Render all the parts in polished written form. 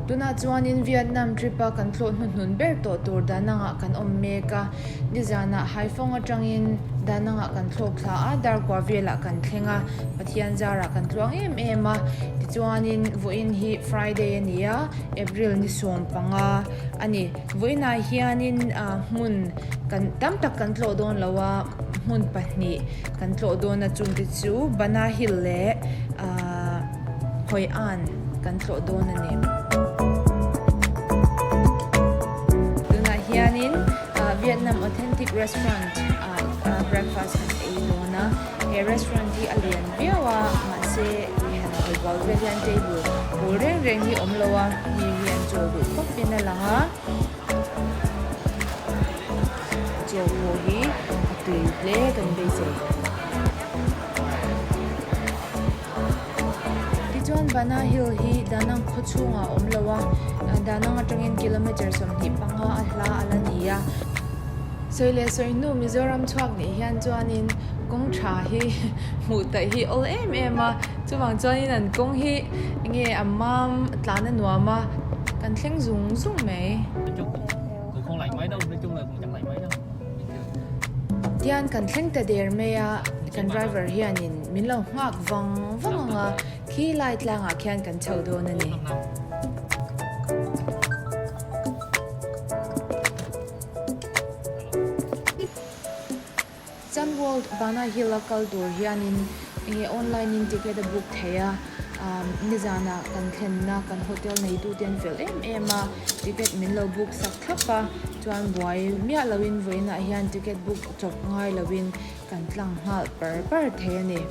Tunah chuanin Vietnam trip a kan tlawh hnuhnun ber tawh tur Da Nang-ah kan awm mek a. Nizanah Haiphong atangin Da Nang-ah kan thlawk thla a, Darkua velah kan thleng a, Pathian zarah kan tluang em em a. Tichuanin vawiin hi Friday a ni a, April ni 15 a ni. Vawiinah hianin hmun kan tam tak kan tlawh dawn lo a, hmun pahnih kan tlawh dawn a chungte chu Bana Hill leh Hoi An kan tlawh dawn a ni. Tunah hianin Vietnam Authentic Restaurant ah breakfast kan ei dawn a, he restaurant hi a lian viau a mahse han hawi bual vel hian table bul reng reng hi awm lo a, mi hi an chawl duh khawp in a lang a. Chaw pawh hi a tui hle kan beisei. Tichuan Bana Hill hi Danang khaw chhungah a awm lo a, Danang atangin kilometre 25 a hla a la ni a. Sawi leh sawi hnu Mizoram chhuak nih hian chuanin kawng tha hi hmuh taih hi awl em em a, chuvang chuanin an kawng hi enge a mam tlan a nuam a, kan thleng zung zung mai. Tian kan thleng ta der mai a, kan driver hianin min lo nghak vang vang ang a, khi lai tlangah khian kan chho dawn a ni. Sun World Bana Hill a kal tur hianin enge online in ticket a book thei a, nizanah kan thlenna kan hotel neitute an fel em em a, ticket min lo book sak thlap a, chuan buai miah loin vawiinah hian ticket book chawp ngai loin kan tlang nghal par par thei a ni.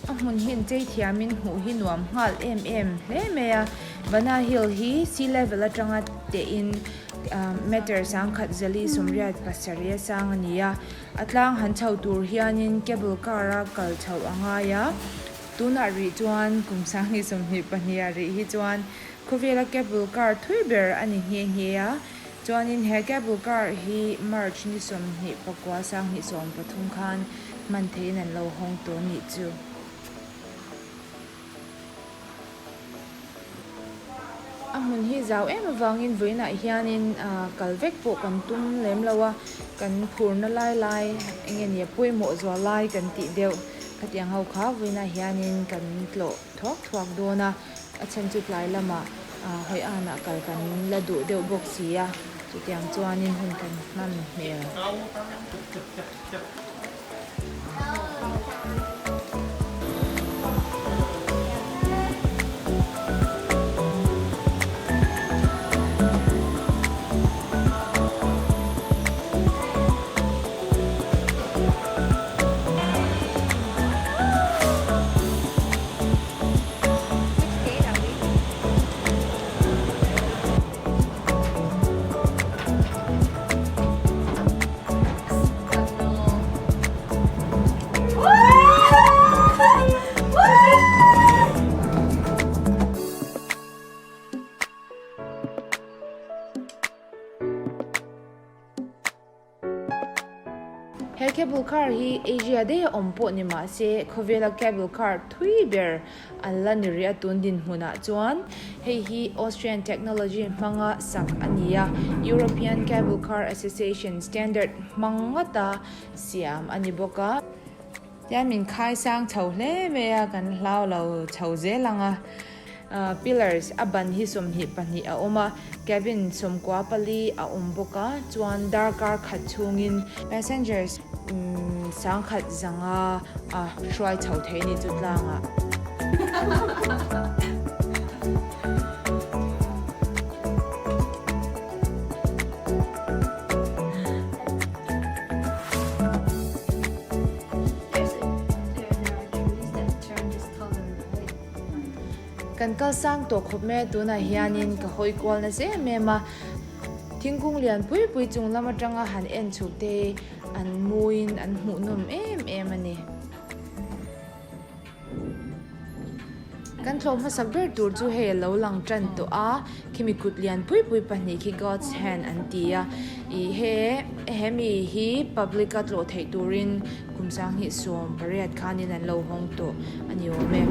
A hmun hi an chei thiamin hmuh hi nuam nghal em em hle mai a, Bana Hill hi sea level atanga tehin meter sangkhat zali sawmriat pasarih a sang a ni a, a tlang han chho tur hianin cable car a kal chhoh a ngai a, tunah rih chuan kum sanghnih 22 ah rih hi chuan khawvela cable car thui ber a ni nghe nghe a, chuanin he cable car hi March ni 29 2013 khan hman theihin an lo hawng tawh nih chu. A hmun hi zau em avangin vawiinah hianin kal vek pawh kan tum lem lo a, kan phurna lai lai enge nia pawimawh zual lai kan tih deuh khatiang ho kha vawiinah hianin kan tlawh thuak thuak dawn a, a chhan chu tlai lamah hawi anah kal kan la duh deuh bawk si a, chutiang chuanin hun kan hman hmel. He cable car hi Asia daih a awm pawh ni mah se khawvela cable car thui ber an la ni rih a tun dinhmunah chuan hei hi Austrian technology hmanga sak a ni a, European Cable Car Association standard hmang ngawta siam a ni bawk a. Tian min khai sang chho hle mai a, kan hlau lo chho zel ang a. Pillars a ban hi 22 a awm a, cabin 94 a awm bawk a, chuan darkar khat chhungin passengers 1,500 a hruai chho thei a ni chu tlangah. Kan kal sang tawh khawp mai a, tunah hianin ka hawi kual nasa em em a, thingkung lian pui pui chung lam atanga han en chhuk te hi an muiin an hmuhnawm em em a ni. Kan. Kan tlawh hmasak ber tur chu hei a lo lang tan tawh a, khimi kut lian pui pui pahnih khi God's hand an ti a, ih he hemi hi public a tlawh theih turin kum sanghnih 18 khanin an lo hawng tawh a ni awm e.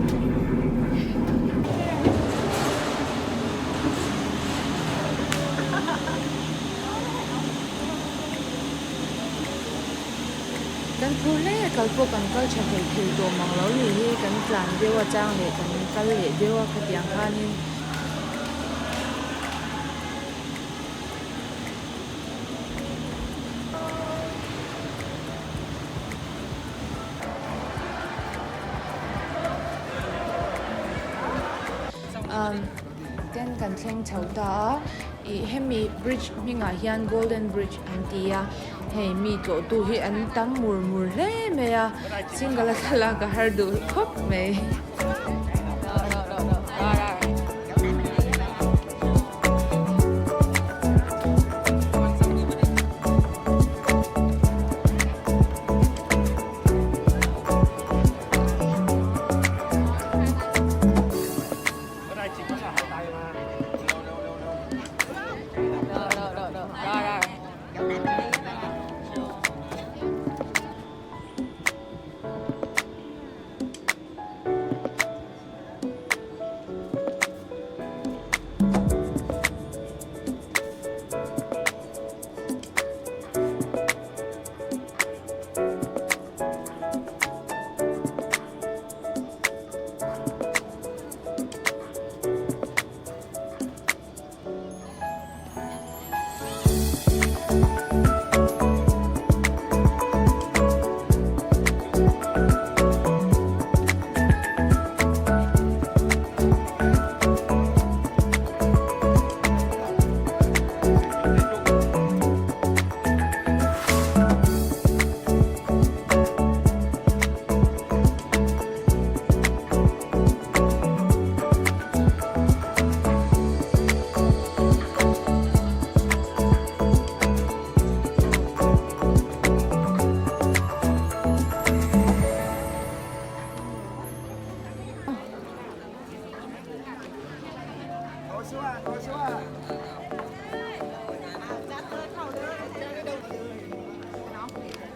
Kan phur hle a, kal pawh kan kal tha thei thei tawh mang lo ni hi, kan tlan deuh a chang leh kan kal leh deuh a khatiang khanin. Umm ten kan thleng chho ta a, ih hemi bridge hmingah hian golden bridge an ti a. Hei mi tlawhtu hi an tam mur mur hle mai a, single a thlalak a har duh khawp mai.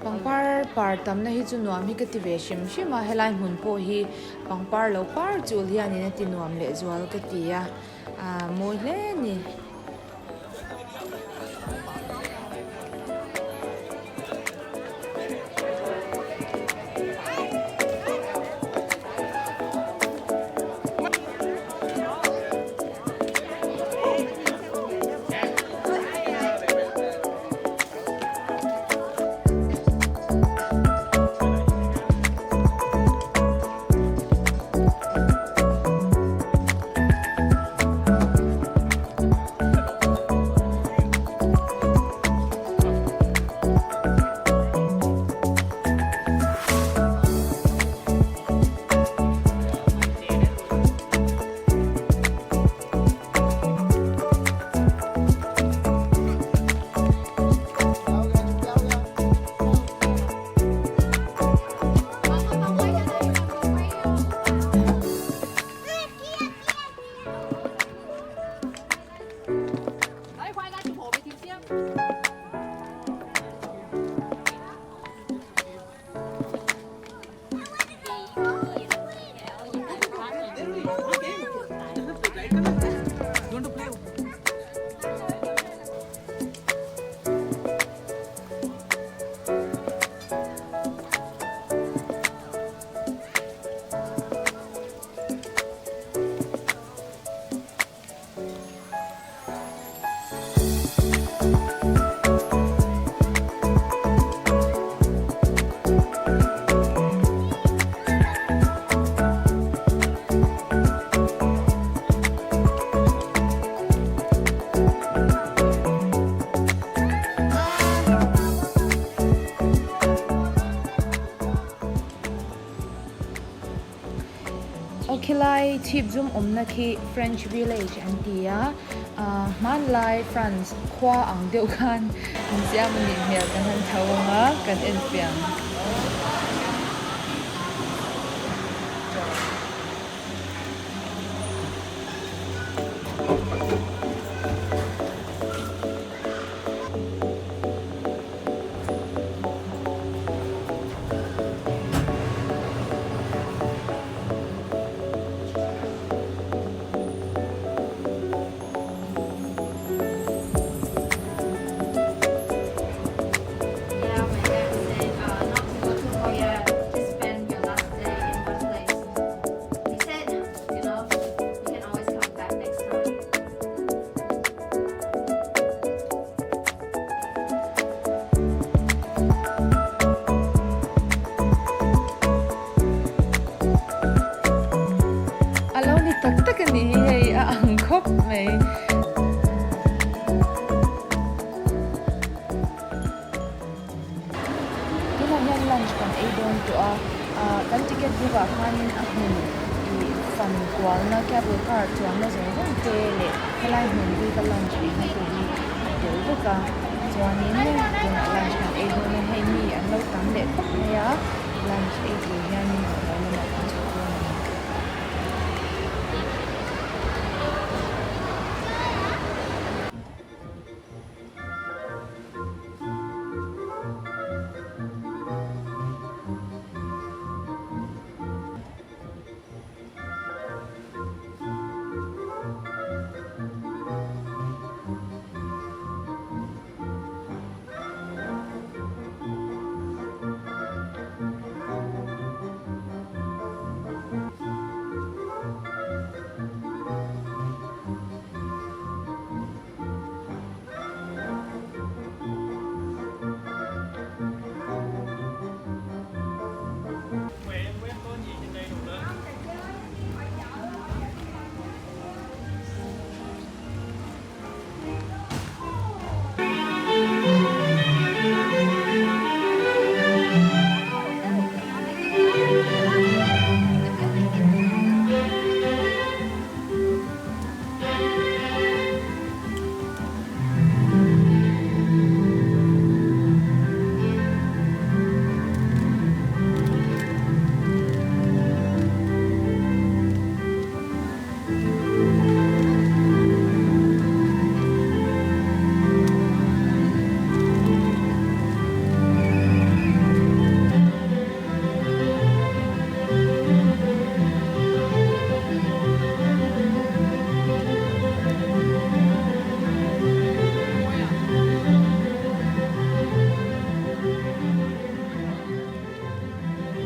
Pangpar par tamna hi chu nuam hi ka ti ve hrim hrim a, helai hmun pawh hi pangpar lo par chul hianin a ti nuam leh zual ka ti a, aaa mawi hle a ni. Aw khilai chhip zum awmna khi French village an ti a, ah hmanlai France khua ang deuh khan an siam a nih hmel kan han tho ang a, kan en fiang. khawp mai. Tunah hian lunch kan ei dawn tawh a, ah kan ticket book ah khanin a hmun ih fan kualna cable car chuanna zawng zawng te leh helai hmun bik a lunch eina te hi a tel vek a chuanin tunah lunch kan ei dawn a hei mi an lo tam leh khawp mai a lunch ei tur hianin a hnuai lamah kan chho dawn a ni.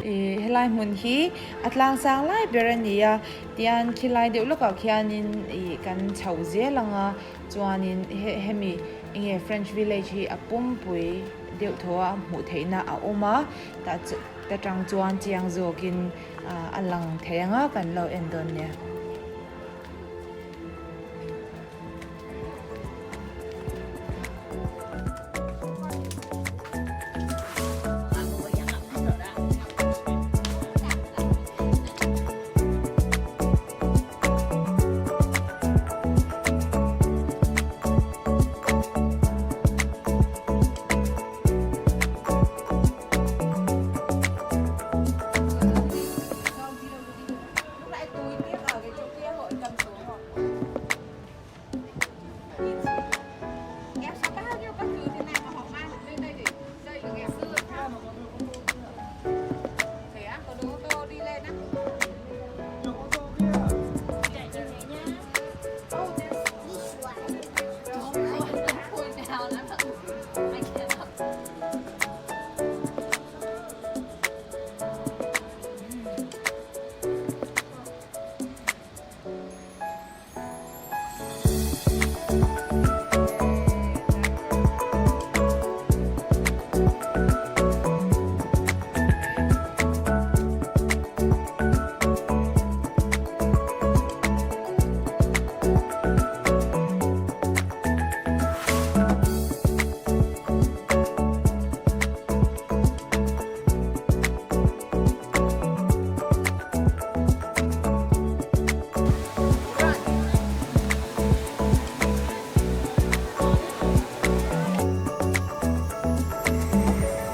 Ih helai hmun hi a tlang sang lai ber a ni a tian khilai deuh lawkah khianin ih kan chho zel ang a chuanin hemi enge French village hi a pumpui deuh thaw a hmuh theihna a awm a tah ta tang chuan chiang zawkin a lang thei ang a kan lo en dawn nia.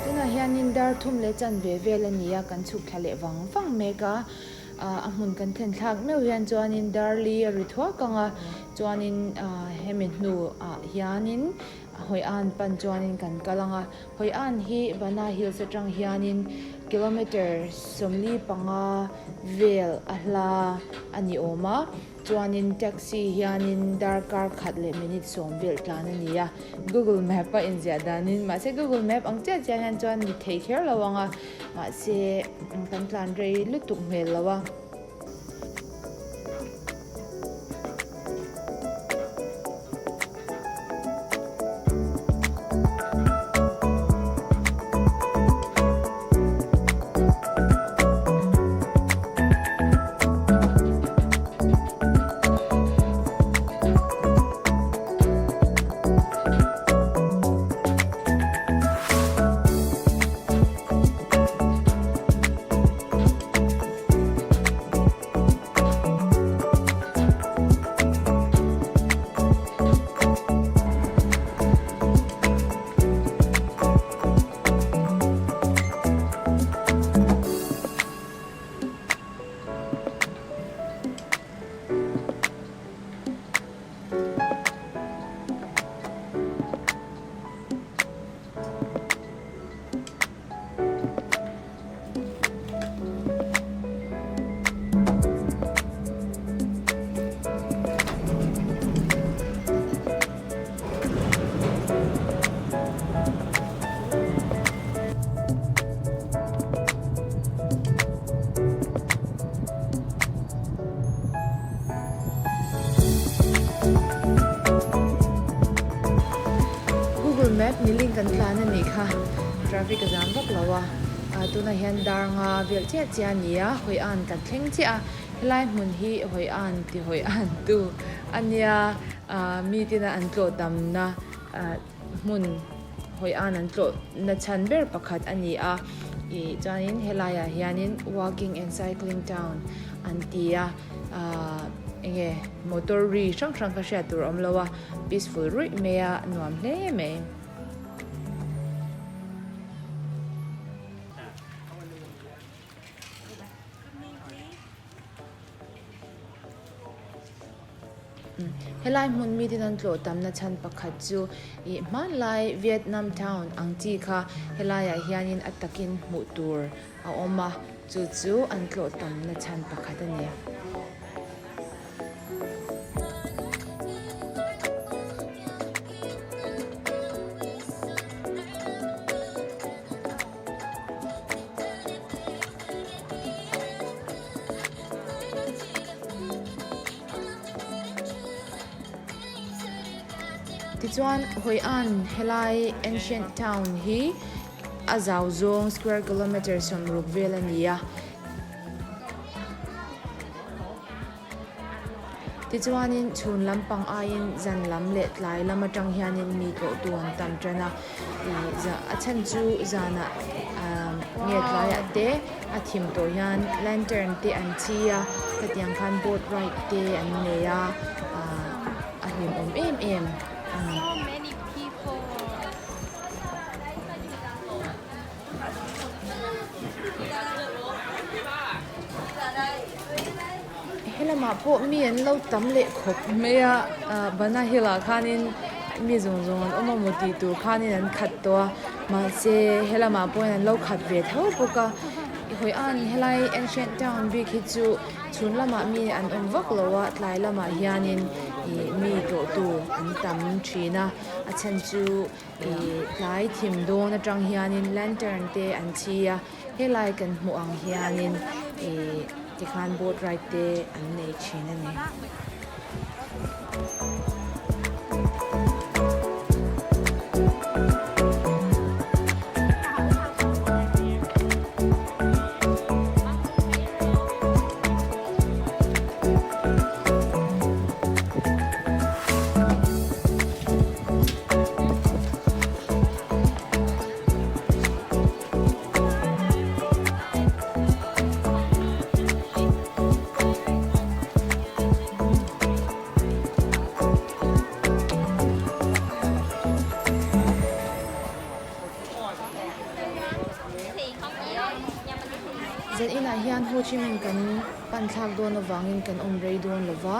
Tunah hianin dar thum leh chanve vel a ni a, kan chhuk thla leh vang vang mek a, a hmun kan thlen thlak meuh hian chuanin dar li a ri thuak ang a, chuanin hemi hnuah hianin Hawian pan chuanin kan kal ang a, Hawian hi Bana Hills atang hianin kilometre 45 vel a hla a ni awm a, chuanin taxi hianin darkar khat leh minute 10 vel tlan a ni a, Google Map a inziah danin mahse Google Map ang chiah chiah hian chuan ni thei kher lo ang a, mahse kan tlan rei lutuk hmel lo a. khat nilin kan tlan a nih kha traffic a zam vak lo a ah tunah hian dar nga vel chiah chiah a ni a hawi an kan thleng chiah a helai hmun hi hawi an ti hawi an tu a nia ah mi tina an tlawh tamna ah hmun hawi an an tlawh na chhan ber pakhat a ni a ih chuanin helaiah hianin walking and cycling town an ti a ah eng nge motor ri hrang hrang kha hriat tur a awm lo a peaceful ruih mai a nuam hle mai. Helai hmun miten an tlawh tamna chhan pakhat chu ih hmanlai Vietnam town ang chi kha helaiah hianin a takin hmuh tur a awm a, chu chu an tlawh tamna chhan pakhat a ni. Tichuan Hoi An helai ancient town hi a zau zawng square kilometre 60 vel a ni a. Tichuanin chhun lampang aiin zan lam leh tlai lam atang hianin mi tlawhtu an tam tan a, ih a chhan chu zanah ah nge tlaiah te a thim tawh hian lantern te an chi a, khatiang khan boat ride te an nei a, ah a hlimawm em em a ni. Helamah pawh mi an lo tam leh khawp mai a ah Bana Hill ah khanin mi zawng zawng an awm a maw tih tur khanin an khat tawh a mahse helamah pawhin an lo khat ve tho bawk a Hawian helai ancient town bik hi chu chhun lamah mi an awm vak lo a tlai lamah hianin ih mi tlawhtu an tam thin a a chhan chu. Ih tlai thim dawn atang hianin lantern te an chhi a helai kan hmuh ang hianin ih tikhan boat ride te an nei thin a ni. Zan inah hian Ho Chi Minh kan pan thlak dawn avangin kan awm rei dawn lova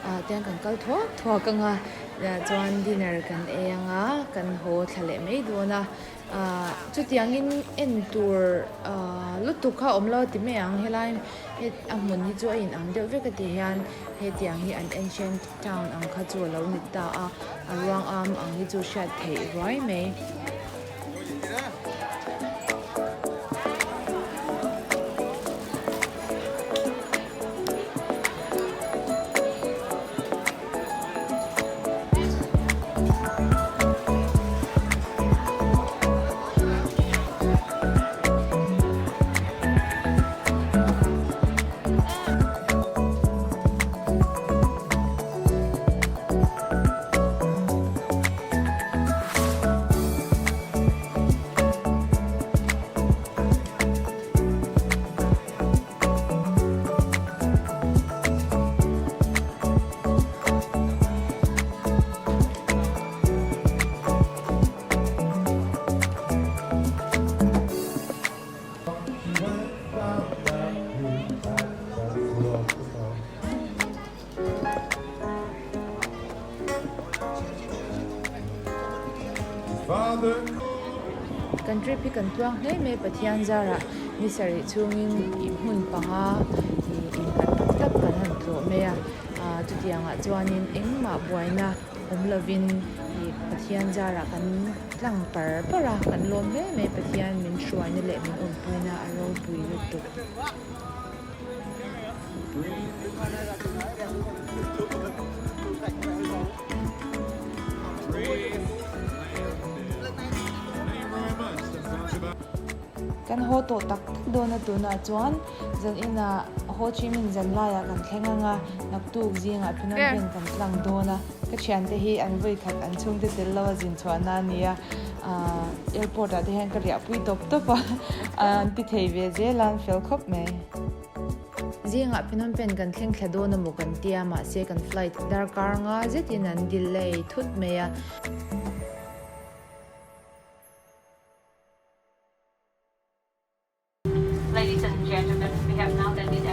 ah tiang kan kal thuak thuak ang a chuan dinner kan ei ang a kan haw thla leh mai dawn a ah chutiangin en tur ah lutuk kha a awm lo a ti mai ang helai a hmun hi chu a inang deuh vek a ti hian hetiang hi an ancient town ang kha chu a lo ni ta a a ruang am ang hi chu hriat theih ruai mai. Kan trip hi kan tluang hle mai Pathian zarah ni sarih chhungin ih hmun panga ih inhlat tak tak kan han tlawh mai a ah chutiangah chuanin engmah buaina awm lovin ih Pathian zarah kan tlang par par a kan lawm hle mai Pathian min hruaina leh min awmpuina a ropui lutuk. Kan haw tawh tak tak dawn a tunah chuan zan inah Ho Chi Minh zan laiah kan thleng ang a, naktuk zingah Phnom Penh kan tlang dawn a. Ka thiante hi an vawi khat an chhungte tel lo a zin chhuahna a ni a, aah airport ah te hian ka riahpui tawp tawp a, an ti thei ve zel a, an fel khawp mai. Zingah Phnom Penh kan thleng thla dawn emaw kan tia mahse kan flight darkar nga zetin an delay thut mai a. Ladies and gentlemen, we have now landed.